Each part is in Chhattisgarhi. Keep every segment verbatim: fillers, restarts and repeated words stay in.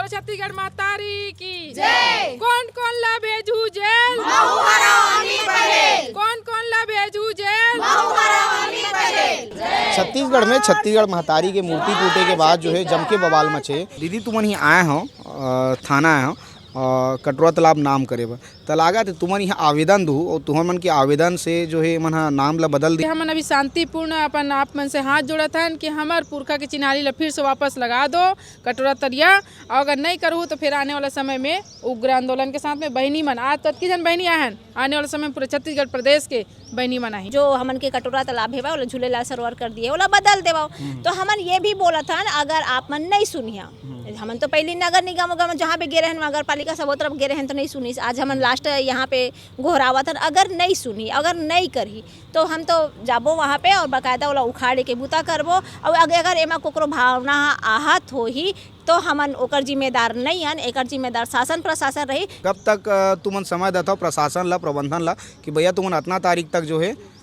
छत्तीसगढ़ महतारी की जय। कौन कौन ला भेजू जेल? महुआ रानी पटेल। कौन कौन ला भेजू जेल? महुआ रानी पटेल। छत्तीसगढ़ में छत्तीसगढ़ महतारी के मूर्ति टूटे के बाद जो है जम के बवाल मचे। दीदी, तुमन ही आए हो, अ, थाना आए हो, अ, कटोरा तालाब नाम करे बर, त लागत हे तुमन यहाँ आवेदन दू और तुहर मन के आवेदन से जो है मन हा नाम ला बदल दी। हमन अभी शांतिपूर्ण अपन आप मन से हाथ जोड़त हन कि हमर पुरखा के चिन्हारी ला फिर से वापस लगा दो कटोरा तरिया, और अगर नहीं करहू तो फिर आने वाला समय में उग्र आंदोलन के साथ में बहिनी मन, आज तो अतकी जन बहिनी आहन, आने वाला समय में पूरे छत्तीसगढ़ प्रदेश के बहिनी मन आही। जो हमन के कटोरा तालाब हेवय, ओला झूलेलाल सरोवर कर दिए, ओला बदल देवव। हम्म। तो हमन ये भी बोलत हन, अगर आप मन नहीं सुनिया, हम्म। हमन तो पहली नगर निगम उगम जहाँ पे गे रहन, नगर पालिका सबो तरफ गे रहन तो नहीं सुनिस। आज हमन लास्ट यहाँ पे गोहरावत हन, अगर नहीं सुनी, अगर नहीं करही तो हम तो जाबो वहाँ पे और बाकायदा ओला उखाड़े के बुता करबो। और अगर, अगर एमा कोकरो भावना आहत होही तो हमन ओकर जिम्मेदार नहीं हन, एकर जिम्मेदार शासन प्रशासन रही। कब तक, अ, तुमन समय देथव प्रशासन ला, प्रबंधन ला कि भैया तुमन अतना तारीख तक जो है,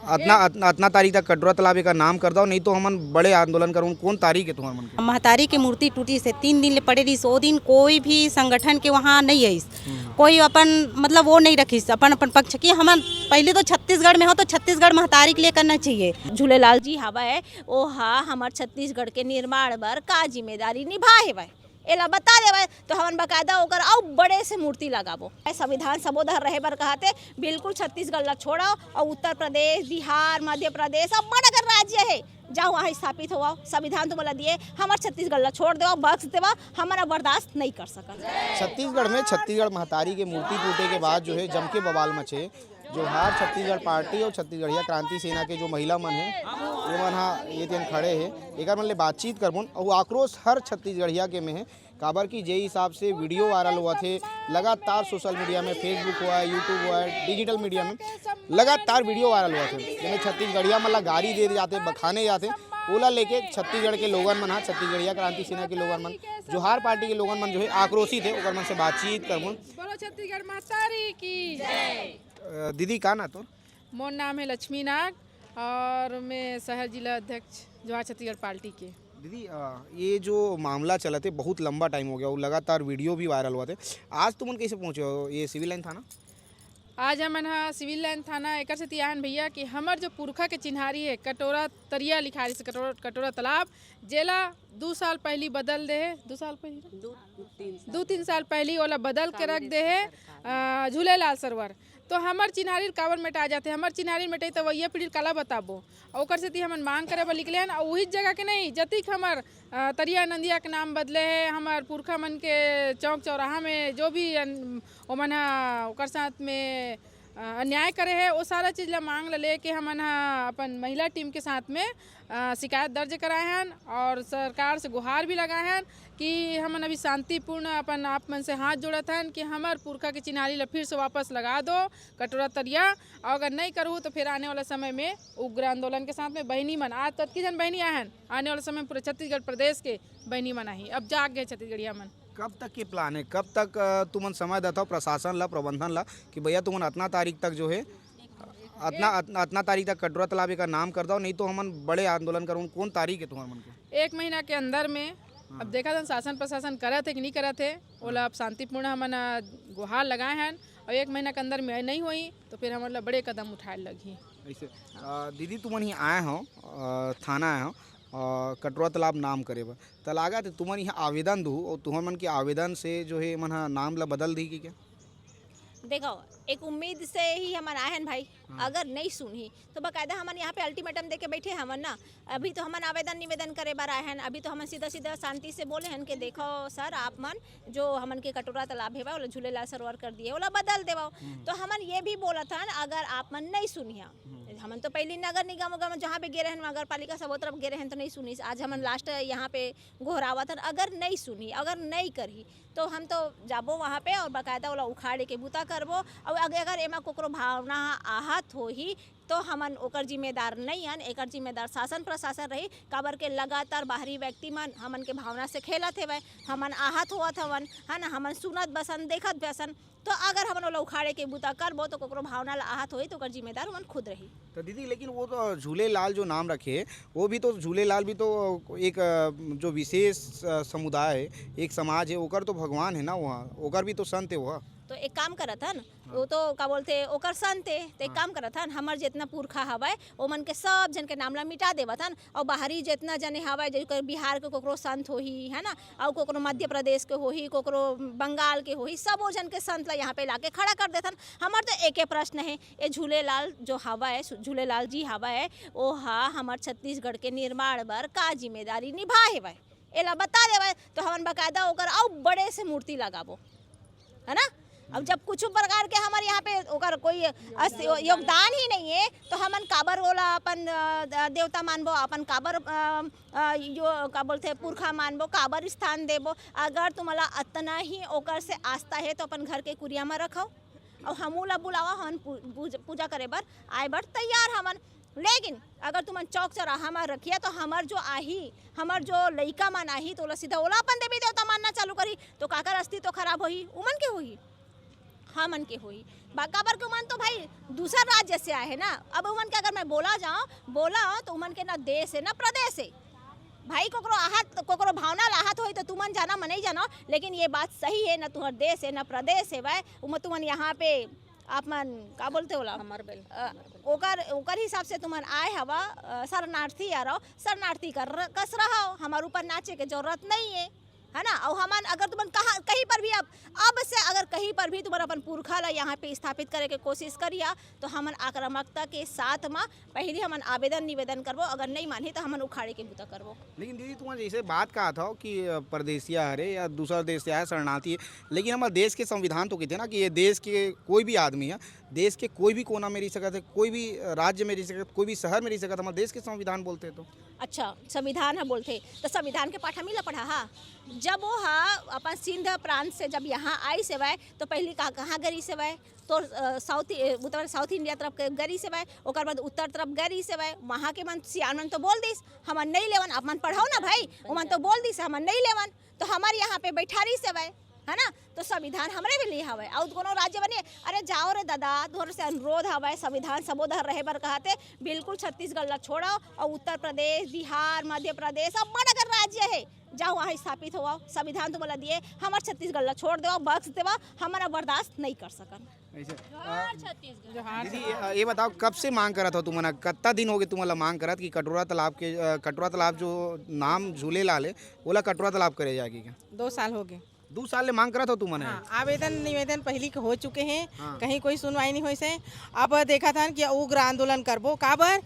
अतना, अतना, अतना तारीख तक कटोरा तालाब एकर नाम कर दव, नहीं तो हमन बड़े आंदोलन करबो। कौन तारीख है तुम्हार मन के? महतारी के मूर्ति टूटिस हे, तीन दिन ले पड़े रहिस, ओ दिन कोई भी संगठन के वहाँ नहीं आइस, हम्म। कोई अपन मतलब वो नहीं रखिस अपन, अपन पक्ष की। हमन पहले तो छत्तीसगढ़ में हो तो छत्तीसगढ़ महतारी के लिए करना चाहिए। झूलेलाल जी हवय, ओ हा हमर छत्तीसगढ़ के निर्माण बर का जिम्मेदारी निभा हेवय, एला बता देवय तो हमन बकायदा ओकर अउ बड़े से मूर्ति लगाबो। संविधान सबो डहर रहे बर कहत हे, बिल्कुल छत्तीसगढ़ ला छोड़ो और उत्तर प्रदेश, बिहार, मध्य प्रदेश, अब्बड़ अगर राज्य हे, जाओ वहाँ स्थापित होवव, संविधान तुमन ला दिए, हमर छत्तीसगढ़ ला छोड़ देवव, बख्श देवव, हमन अब बर्दाश्त नहीं कर सकत। छत्तीसगढ़ में छत्तीसगढ़ महतारी के मूर्ति टूटे के बाद जो है जम के बवाल मचे। जोहार छत्तीसगढ़ पार्टी और छत्तीसगढ़िया क्रांति सेना के जो महिला मन हे, ये मन हा ये दिन खड़े हे, एकर मन ले बातचीत करबोन। और आक्रोश हर छत्तीसगढ़िया के में हे, काबर कि जे हिसाब से वीडियो वायरल होवत हे लगातार सोशल मीडिया में, Facebook होवय, YouTube होवय, डिजिटल मीडिया में लगातार वीडियो वायरल होवत हे, जेमे छत्तीसगढ़िया मन ला गारी दे जाथे, बखाने जाथे, ओला लेके छत्तीसगढ़ के लोगन मन हा, छत्तीसगढ़िया क्रांति सेना के लोगन मन, जोहार पार्टी के लोगन मन जो है आक्रोशित हे, ओकर मन से बातचीत करबोन। बोलो छत्तीसगढ़ महतारी की जय। अ, दीदी, का ना तोर? मोर नाम है लक्ष्मी नाग और मैं शहर जिला अध्यक्ष जोहार छत्तीसगढ़ पार्टी के। दीदी, अ, ये जो मामला चलत हे, बहुत लंबा टाइम हो गया, वो लगातार वीडियो भी वायरल होवत हे। आज तुमन कैसे पहुँचे हो ये सिविल लाइन थाना? आज हमन ह सिविल लाइन थाना एकर सेती आए हन भैया कि हमर जो पुरखा के चिन्हारी हे, कटोरा तरिया लिखा रहिस, कटोरा, कटोरा तालाब, जेला दू साल पहली बदल दे हे, दू साल पहली, दू, तीन साल। दू तीन साल पहली ओला बदल के रख दे हे, अ, झूलेलाल सरोवर। तो हमर चिन्हारी काबर मेटा जाथे? हमर चिन्हारी मेटाई तो वइया पीढ़ी काला बताबो? अउ ओकर सेती हमन मांग करे बर निकले हन। अउ उही जगह के नहीं, जतिक हमर, अ, तरिया नंदिया के नाम बदले हे, हमर पुरखा मन के चौक चौराहा में जो भी अन-, ओमन ह ओकर साथ में, अ, अन्याय करे हे, वो सारा चीज ला मांग ला लेके हमन ह अपन महिला टीम के साथ में, अ, शिकायत दर्ज कराए हन और सरकार से गुहार भी लगाए हन कि हमन अभी शांतिपूर्ण अपन आप मन से हाथ जोड़त हन कि हमर पुरखा के चिन्हारी ला फिर से वापस लगा दो कटोरा तरिया, और अगर नहीं करहू तो फिर आने वाला समय में उग्र आंदोलन के साथ में बहिनी मन, आज तो अतकी जन बहिनी आहन, आने वाला समय में पूरे छत्तीसगढ़ प्रदेश के बहिनी मन आही। अब जाग गए छत्तीसगढ़िया मन। कब तक के प्लान है, कब तक, अ, तुमन समय देथव प्रशासन ला, प्रबंधन ला कि भैया तुमन अतना तारीख तक जो है, अतना, अतना, अतना तारीख तक कटोरा तालाब एकर नाम कर दव, नहीं तो हमन बड़े आंदोलन करबोन। कौन तारीख है तुम्हार मन के? एक महीना के अंदर में। हाँ। अब देखत हन शासन प्रशासन करत हे कि नहीं करत हे, ओला अब शांतिपूर्ण हमन, अ, गुहार लगाए हन और एक महीना के अंदर में नहीं होई तो फिर हमन ला बड़े कदम उठाए लगही। ऐसे, अ, दीदी तुमन ही आए हो, अ, थाना आए हो, अ, कटोरा तालाब नाम करे बर, त लागत हे तुमन यहाँ आवेदन दू और तुहर मन के आवेदन से जो है मन हा नाम ला बदल दी कि क्या? देखो, एक उम्मीद से ही हमन आए हन भाई, हाँ। अगर नहीं सुनही तो बाकायदा हमन यहाँ पे अल्टीमेटम देके बैठे हमन ना। अभी तो हमन आवेदन निवेदन करे बर आए हन, अभी तो हमन सीधा सीधा शांति से बोले हन कि देखो सर, आप मन जो हमन के कटोरा तालाब हेवय, ओला झूलेलाल सरोवर कर दिए, ओला बदल देवव। हम्म। तो हमन ये भी बोलत हन, अगर आप मन नहीं सुनिया, हम्म। हमन तो पहली नगर निगम उगम जहाँ पे गे रहन, नगर पालिका सबो तरफ गे रहन तो नहीं सुनिस। आज हमन लास्ट यहाँ पे गोहरावत हन, अगर नहीं सुनी, अगर नहीं करही तो हम तो जाबो वहाँ पे और बाकायदा ओला उखाड़े के बुता करबो। और अगर, अगर एमा कोकरो भावना आहत होही तो हमन ओकर जिम्मेदार नइ हन, एकर जिम्मेदार शासन प्रशासन रही। काबर के लगातार बाहरी व्यक्ति मन हमन के भावना से खेलत हेवय, हमन आहत होवत हवन, है ना, हमन सुनत बसन, देखत बसन। तो अगर हमन ओला उखाड़े के बुता करबो, तो कोकरो भावना ला आहत होही, तो ओकर जिम्मेदार हमन खुद रही। तो दीदी, लेकिन वो तो झूलेलाल जो नाम रखे, वो भी तो, झूलेलाल भी तो एक, अ, जो विशेष, अ, समुदाय है, एक समाज है, ओकर तो भगवान है ना वहाँ, ओकर भी तो संत है वह। तो एक काम करत हन, हाँ। वो तो का बोलथे, ओकर संत है, तो एक हाँ। काम करत हन, हमर जितना पुरखा हवय, ओमन के सब झन के नाम ला मिटा देवत हन, अउ बाहरी जितना जने हवय, जेकर बिहार के कोकरो संत होही, है ना, अउ कोकरो मध्य प्रदेश के होही, कोकरो बंगाल के होही, सबो झन के संत ला यहाँ पे लाके खड़ा कर देथन। हमर तो एके प्रश्न हे, ये झूलेलाल जो हवय, सु-, झूलेलाल जी हवय, ओ हा हमर छत्तीसगढ़ के निर्माण बर का जिम्मेदारी निभा हेवय, एला बता देवय, तो हमन बकायदा ओकर अउ बड़े से मूर्ति लगाबो, है ना? अब जब कुछ प्रकार के हमर यहाँ पे ओकर कोई अस-, योगदान ही नहीं है, तो हमन काबर ओला अपन, अ, द-, देवता मानबो, अपन काबर, अ, अ, यो का बोलथे, पुरखा मानबो, काबर स्थान देबो? अगर तुमला अतना ही ओकर से आस्था है, तो अपन घर के कुरिया म रखव, अउ हमू ला बुलावा, हमन पू-, पूज-, पूजा करे बर आए बर तैयार हमन। लेकिन अगर तुमन चौक चौराहा म रखिया, तो हमर जो आही, हमर जो लइका मन आही, तो ओला सीधा ओला अपन देवी देवता मानना चालू करही, तो काकर अस्तित्व खराब होही? उमन के होही, हमन के होही। बा-, काबर के उमन तो भाई दूसर राज्य से आए हे ना। अब उमन के अगर मैं बोला जाऊं, बोला तो उमन के ना देश है ना प्रदेश है। भाई कोकरो आहत, कोकरो भावना ला आहत होही तो तुमन जाना, मैं नहीं जानो, लेकिन ये बात सही है, ना तुहर देश है ना प्रदेश है भाई। उमन, तुमन यहाँ पे आप मन का बोलते होला? हमर बेल, अ, हमर बेल। ओकर, ओकर हिसाब से तुमन आए हवा, अ, शरणार्थी आ रहो, शरणार्थी कर, कस रहो, हमर ऊपर नाचे के जरूरत नहीं है, है ना? अउ हमन अगर तुमन कहाँ, कहीं पर भी अब, अब से अगर कहीं पर भी तुमन अपन पुरखा ला यहाँ पे स्थापित करे के कोशिश करिया, तो हमन आक्रामकता के साथ म पहली हमन आवेदन निवेदन करबो, अगर नहीं मानही तो हमन उखाड़े के बुता करबो। लेकिन दीदी, तुमन जैसे बात कहा था कि, अ, परदेसिया हरे या दूसरा देश से आए शरणार्थी, लेकिन हमर देश के संविधान तो कहते ना कि ये देश के कोई भी आदमी है, देश के कोई भी कोना में रह सकत है, कोई भी, अ, राज्य में रह सकत, कोई भी शहर में रह सकत, हमर देश के संविधान बोलते तो। अच्छा, संविधान ह बोलथे, तो संविधान के पाठ हम ही ला पढ़ा हा। जब वो हा अपन सिंध प्रांत से जब यहाँ आइस हवय, तो पहली कहाँ, कहाँ गे रिहिस हवय? तो, अ, साउथ, अ, मतलब साउथ इंडिया तरफ के गे रिहिस हवय, ओकर बाद उत्तर तरफ गे रिहिस हवय। वहाँ के मन, सियान मन तो बोल दिस, "हमन नहीं लेवन, आप मन पढ़ाओ ना भाई।" ओमन तो बोल दिस, "हमन नहीं लेवन।" तो हमर यहाँ पे बैठा रिहिस हवय, है ना? तो संविधान हमरे भी लिए हवय। अउ कोनो राज्य बने, अरे जाओ रे दादा, तोहर से अनुरोध हवय, संविधान सबो डहर रहे बर कहत हे, बिल्कुल छत्तीसगढ़ ला छोड़ो, अउ उत्तर प्रदेश, बिहार, मध्य प्रदेश, अब्बड़ अगर राज्य हे, जाओ वहाँ स्थापित होवो, संविधान तुमन ला दिए, हमर छत्तीसगढ़ ला छोड़ देवो, बख्श देवो, हमन अब बर्दाश्त नहीं कर सकन। ऐसे, जोहार अ, छत्तीसगढ़। जोहार दीदी, छत्तीसगढ़। अ, ये बताओ, कब से मांग करत हो तुमन, कत्ता दिन हो गए तुमन ला मांग करत कि कटोरा तालाब के, अ, कटोरा तालाब जो नाम झूलेलाल है, ओला कटोरा तालाब करे जाएगी क्या? दो साल हो गए। दू साल ले मांग करत हो तुमन? हाँ, आवेदन निवेदन पहली के हो चुके हैं, हाँ। कहीं कोई सुनवाई नहीं होइस हे। अब देखत हन कि उग्र आंदोलन करबो, काबर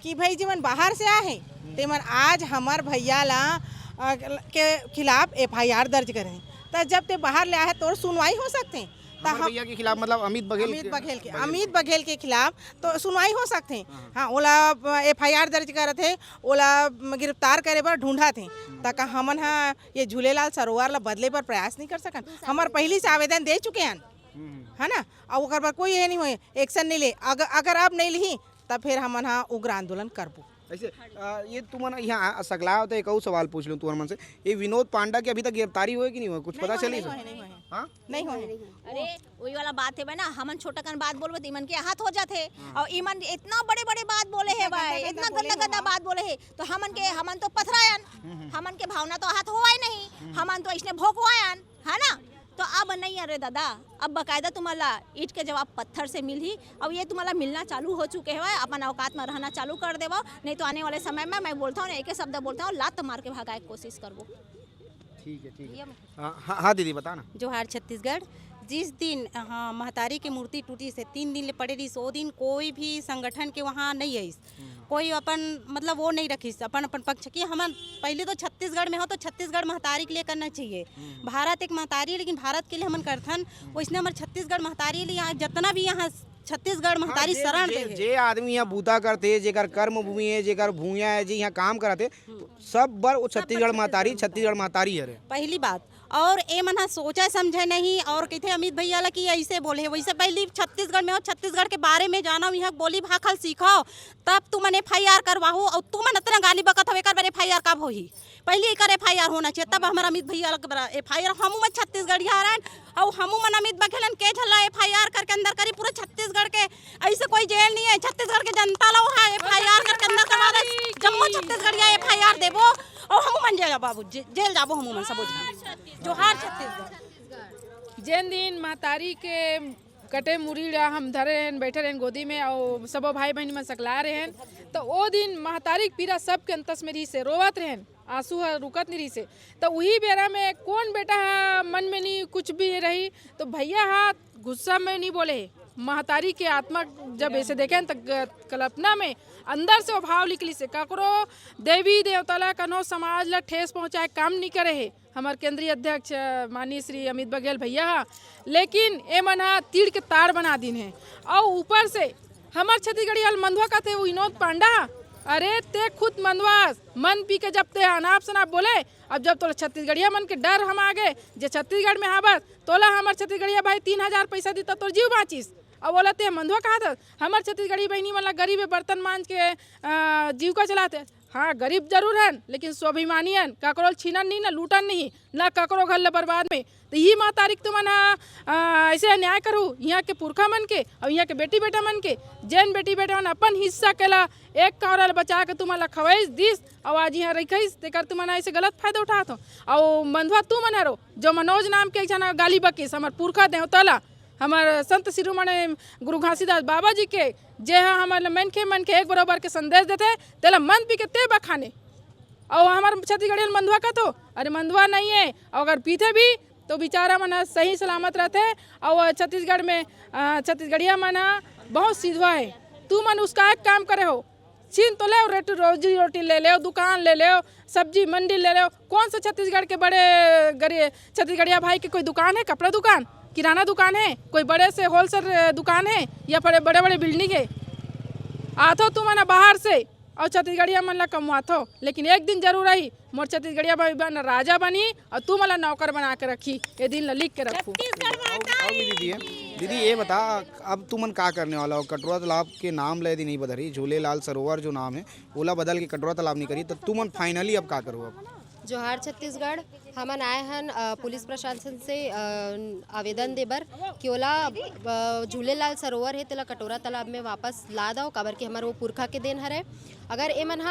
कि भाई, जेमन बाहर से आए हैं, हम्म। तेमन आज हमर भैया ला, अ, के खिलाफ एफ आई आर दर्ज करे हैं। त जब ते बाहर ले आए हैं, तोर सुनवाई हो सकथे। त हमर हम भैया के खिलाफ, मतलब अमित बघेल अमित के, बघेल के, बघेल अमित के। बघेल के खिलाफ तो सुनवाई हो सकथे। हाँ। हाँ, ओला, अ, एफ आई आर दर्ज करत हे, ओला, अ, गिरफ्तार करे बर ढूंढत हे। हम्म। त का हमन ह ये झूलेलाल सरोवर ला बदले बर प्रयास नहीं कर सकन? हमर पहली से आवेदन दे चुके हन, हम्म। है ना? अउ ओकर बर कोई ये नहीं होए, एक्शन नहीं ले। अगर, अगर अब नहीं लिही, तब फिर हमन ह उग्र आंदोलन करबो। ऐसे, अ, ये तुमन यहाँ सकलाव तो एक अउ सवाल पूछ लूँ तुमन मन से, ये विनोद पांडा के अभी तक गिरफ्तारी होए कि नहीं होए, कुछ नहीं पता होए, चली नहीं सर? होए, नहीं होए। हाँ? नहीं होए। अरे, वही वाला बात है ना, हमन छोटा कन बात बोलबो तो इमन के आहत हो जाथे, हाँ। और इमन इतना बड़े-बड़े बात बोले हे भाई, इतना गंदा-गंदा बात बोले हे, तो हमन के, हमन तो पथरायन, हम्म, हम्म। हमन के भावना तो आहत होवय नहीं, हम्म। हमन तो इसने भोंकवायन, है ना? तो अब नहीं, अरे दादा, अब बकायदा तुम्हारा ईंट के जवाब पत्थर से मिलही। अब ये तुम्हारा मिलना चालू हो चुके हवय, अपन औकात में रहना चालू कर देवो, नहीं तो आने वाले समय में मैं बोलता हूँ ना, एक ही शब्द बोलता हूँ, लात मार के भगाए के कोशिश करबो। ठीक है, ठीक है। हाँ, हाँ, हाँ दीदी, बता ना। जोहार छत्तीसगढ़। जिस दिन, हाँ, महतारी के मूर्ति टूटिस हे, तीन दिन ले पड़े रहिस, ओ दिन कोई भी संगठन के वहाँ नहीं आइस। हम्म। कोई अपन, मतलब, वो नहीं रखिस अपन, अपन पक्ष की। हमन पहले तो छत्तीसगढ़ में हो, तो छत्तीसगढ़ महतारी के लिए करना चाहिए। हम्म। भारत एक महतारी है, लेकिन भारत के लिए हमन करथन, हम्म। वैसने हमर छत्तीसगढ़ महतारी लिए यहाँ जितना भी यहाँ छत्तीसगढ़ हाँ, महतारी जे, शरण जे, दे हे। जे आदमी यहाँ बूता करथे, जेकर कर्म भूमि है, जेकर भूया है, जे यहाँ काम करथे, हम्म। सब बर वो सब छत्तीसगढ़ महतारी, छत्तीसगढ़ महतारी हरे। पहली बात। और ए मन ह सोचे समझे नहीं और कहिथे अमित भैया ला कि ऐसे बोले हे, वैसे पहली छत्तीसगढ़ में हो, छत्तीसगढ़ के बारे में जानो, यहाँ बोली भाखल सीखो, तब तुमन एफ आई आर करवाहू। और तुमन अतना गाली बकत हो, एकर बर एफ आई आर कब होही? पहली एकर एफ आई आर होना चाहिए, तब हमारा अमित भैया ला एफ आई आर। हमू मन छत्तीसगढ़िया हरन, अउ हमू मन अमित बघेल हन, के झन ला एफ आई आर करके अंदर करी, पूरा छत्तीसगढ़ के ऐसे कोई जेल नहीं है, छत्तीसगढ़ के जनता ला ओहा एफ आई आर करके अंदर करवा दे, जम्मो छत्तीसगढ़िया एफ आई आर देबो, अउ हमू मन जेल जाबो बाबू, जे-, जेल जाबो हमू मन सबो झन। जोहार छत्तीसगढ़। जेन दिन महतारी के कटे मुड़ी ला हम धरे रहेन, बैठे रहेन गोदी में, अउ सबो भाई बहिनी मन सकला रहेन, त ओ दिन महतारी के पीरा सबके अंतस में रहिसे, रोवत रहेन, आंसू ह रुकत नहीं रहिसे। त उही बेरा में कोन बेटा ह मन में नहीं कुछ भी रही, तो भैया ह गुस्सा में नहीं बोले हे, महतारी के आत्मा जब ऐसे देखे न, त ग-, कल्पना में अंदर से वो भाव निकलिसे। ककरो देवी देवता ला, कनो समाज ला ठेस पहुंचाए काम नहीं करे हे। हमर केंद्रीय अध्यक्ष, अ, माननीय श्री अमित बघेल भैया ह, लेकिन ए मन ह तीर के तार बना दिन हे। अउ ऊपर से हमर छत्तीसगढ़िया ल मंधवा कथे, वो विनोद पांडा ह। अरे, ते खुद मंधवा हस, मन पी के जब ते अनाप शनाप बोले, अब जब तोला छत्तीसगढ़िया मन के डर हम आ गे, जे छत्तीसगढ़ में हावस, तोला हमर छत्तीसगढ़िया भाई तीन हजार पैसा दी त तोर जीव बाँचिस। अब ओला ते मंधवा कहत हस, हमर छत्तीसगढ़ी बहिनी मन ला गरीब हे, बर्तन मांज के, अ, जीविका चलाथे। हाँ, गरीब जरूर हन, लेकिन स्वाभिमानी हन, ककरो ल छीनन नहीं, ना लूटन नहीं, ना ककरो घर ल बर्बाद में। त इही महतारी के तुमन ह, अ, ऐसे अन्याय करहू, इहाँ के पुरखा मन के, अउ इहाँ के बेटी बेटा मन के, जेन बेटी बेटा मन अपन हिस्सा के ला, एक कौरा ल बचा के तुमन ला खवाइस दिस, अउ आज इहाँ रखिस, तेकर तुमन ऐसे गलत फायदा उठात हो। अउ मंधवा तुमन हरो, जो मनोज नाम के एक झन गाली बकिस, हमर पुरखा देवता ला, हमर संत शिरोमणि गुरु घासीदास बाबा जी के, जे ह हमर ल मनखे, मनखे एक बरोबर के संदेश देथे, तेला मन पी के ते बखाने। अउ हमर छत्तीसगढ़िया ल मंधवा कथो, अरे मंधवा नहीं है, अउ अगर पीथे भी, तो बेचारा मन ह सही सलामत रहथे। अउ छत्तीसगढ़ में, अ, छत्तीसगढ़िया मन ह बहुत सिधवा है। तुमन उसका एक काम करे हो, छीन तो ले, रोटी, रोजी रोटी ले ले, दुकान ले ले, सब्जी मंडी ले ले। कौन सा छत्तीसगढ़ के बड़े गरीब छत्तीसगढ़िया भाई के कोई दुकान है, कपड़ा दुकान, किराना दुकान है, कोई बड़े से होलसेल दुकान है, या बड़े बड़े बड़े बिल्डिंग है? आथो तुमन बाहर से अउ छत्तीसगढ़िया मन ला कमवाथो, लेकिन एक दिन जरूर आई, मोर छत्तीसगढ़िया भाई बहन राजा बनी अउ तुमन ला नौकर बना के रखी। ये दिन ला लिख के रखू। छत्तीसगढ़ माता अउ भी दीदी है। दीदी, ये बता, अब तुमन का करने वाला हो? कटोरा तालाब के नाम ले दिन नहीं बदल रही, झूलेलाल सरोवर जो नाम है, ओला बदल के कटोरा तालाब नहीं करी, तो तुमन finally अब का करो? अब जोहार छत्तीसगढ़। हमन आए हन, अ, पुलिस प्रशासन से, अ, आवेदन देबर कि ओला, अ, झूलेलाल सरोवर हे, तेला कटोरा तालाब में वापस ला दव, काबर कि हमर वो पुरखा के देन हरे। अगर एमन ह, अ,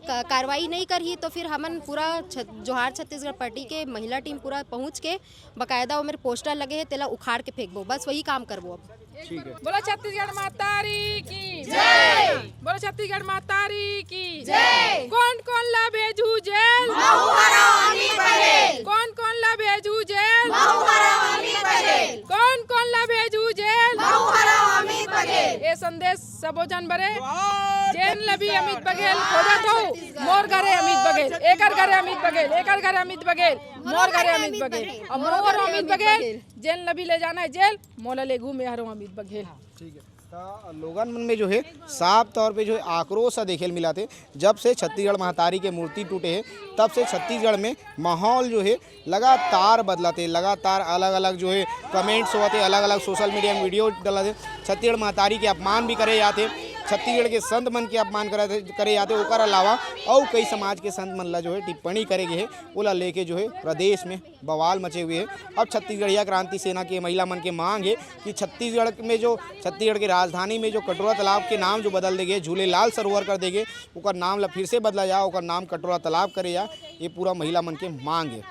का-, कार्रवाई नहीं करही, तो फिर हमन पूरा छ-, जोहार छत्तीसगढ़ पार्टी के महिला टीम पूरा पहुंच के, बकायदा ओमेर पोस्टर लगे हे, तेला उखाड़ के फेंकबो। बस वही काम करबो अब। ठीक है। बोलो छत्तीसगढ़ महतारी की जय। बोलो छत्तीसगढ़ महतारी की जय। कौन कौन ला भेजू जेल? महू हरा अमित बघेल। कौन कौन ला भेजू जेल? महू हरा अमित बघेल। कौन कौन ला भेजू जेल? महू हरा अमित बघेल। ये संदेश सबो झन बरे। जोहार जेन ल भी छत्तीसगढ़। अमित बघेल खोजत हो, मोर घरे अमित बघेल, एकर घरे अमित बघेल, एकर घरे अमित बघेल, मोर घरे अमित बघेल, अउ मोर अमित बघेल, जेन ल भी ले जाना है जेल, मोला लेगू में हरो अमित बघेल। ठीक है। त लोगन मन में जो है साफ तौर पे जो है आक्रोश ह देखे ल मिलत हे। जब से छत्तीसगढ़ महतारी के मूर्ति टूटे हे, तब से छत्तीसगढ़ में माहौल जो है लगातार बदलत हे, लगातार अलग-अलग जो है comments होवत हे, अलग-अलग social media में video डलत हे। छत्तीसगढ़ महतारी के अपमान भी करे जात हे, छत्तीसगढ़ के संत मन के अपमान करे, करे जात हे। ओकर अलावा अउ कई समाज के संत मन ला जो है टिप्पणी करे गे हे, ओला लेके जो है प्रदेश में बवाल मचे हुए हे। अब छत्तीसगढ़िया क्रांति सेना के महिला मन के मांग हे कि छत्तीसगढ़ में जो, छत्तीसगढ़ के राजधानी में जो कटोरा तालाब के नाम जो बदल दे गे, झूलेलाल सरोवर कर दे गे, ओकर नाम ला फिर से बदला जाए, ओकर नाम कटोरा तालाब करे जाए, ये पूरा महिला मन के मांग हे।